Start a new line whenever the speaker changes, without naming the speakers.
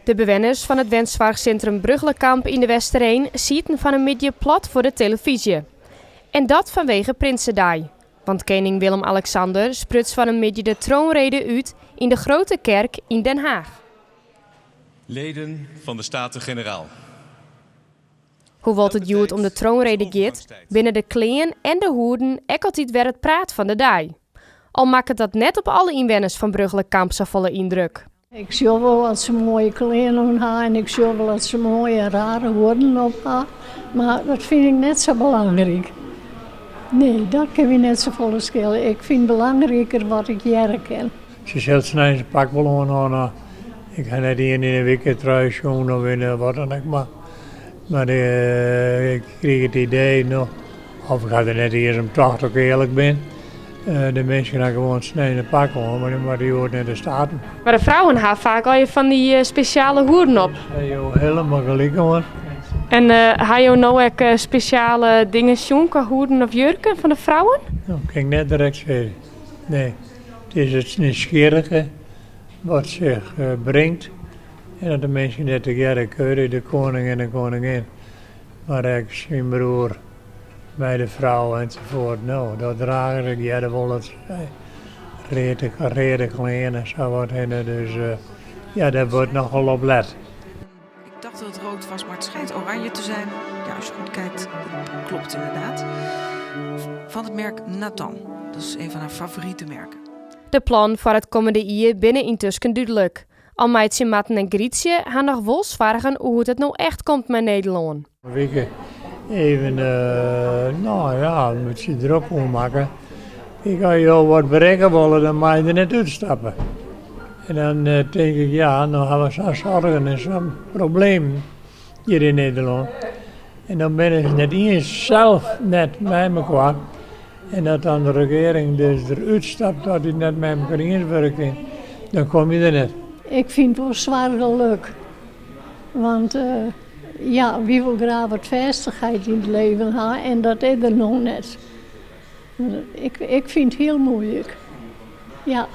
De bewenners fan it wensoarchsintrum Brugchelekamp yn De Westereen sieten fan 'e middei plat foar de telefyzje. En dat fanwege Prinsedei. Want kening Willem-Alexander spruts fan 'e middei de troonrede út yn de Grote Kerk yn Den Haag.
Leden fan de Staten-Generaal.
Hoewol't it hjoed om de troonrede giet, binne de klean en de hoeden ek altyd wer it praat fan de dei. Al makket dat net op alle ynwenners fan Brugchelekamp safolle yndruk.
Ik sjoch wol dat se moaie klean oan ha en ik sjoch wol dat se moaie rare huodden op ha, mar dat fyn ik net sa belangryk. Nee, dat kin my net safolle skele. Ik fyn belangriker wat ik hearre kin.
Se sil snein it pak wol oan ha. Ik ha net ien yn in wite trui sjoen of yn wat dan ek mar. Mar ik krige it idee, no, of ik ha der net iens om tocht as ik earlik bin. De minsken ha gewoan snein in pak oan, mar dy moatte hjoed nei de Steaten.
Mar de frouwen ha faak allegear fan dy spesjale hoeden op.
Dêr ha jo hielendal gelyk oan.
En ha jo no ek spesjale dingen sjoen kwa hoeden of jurken fan de frouwen?
No, kin ik net direkt sizze. Nee, it is it nijsgjirrige wat sich bringt en dat de minsken dêr tegearre keure, de koning en de koningin, mar ek syn broer mei de frou ensafuort. No, dat drage se. Ik hearde wol dat se sei reade, reade klean en sa wat hinne, dus ja, dêr wurdt nochal op let.
Ik dacht dat het rood was, maar het schijnt oranje te zijn. Ja, als je goed kijkt, dat klopt inderdaad. Van het merk Nathan. Dat is een van haar favoriete merken.
De plannen foar it kommende jier binne yntusken dúdlik. Al meitsje Marten en Grytsje har noch wol soargen oer hoe't it no echt komt mei Nederlân.
Wike even, no ja, in bytsje drok oanmakke. Ik as jo wat berikke wolle, dan mei je der net útstappe. En dan tink ik, ja, no ha we sa'n soargen en sa'n problemen hjir yn Nederlân. En dan binne se net iens sels net mei mekoar. En dat dan de regearing dus der útstapt dat dy net mei mekoar iens wurde kin, dan komme je der net.
Ik fyn it wol soarchlik. Want ja, wy wolle graach wat fêstichheid yn it leven ha en dat is der no net. Ik fyn it hiel muoilik. Ja.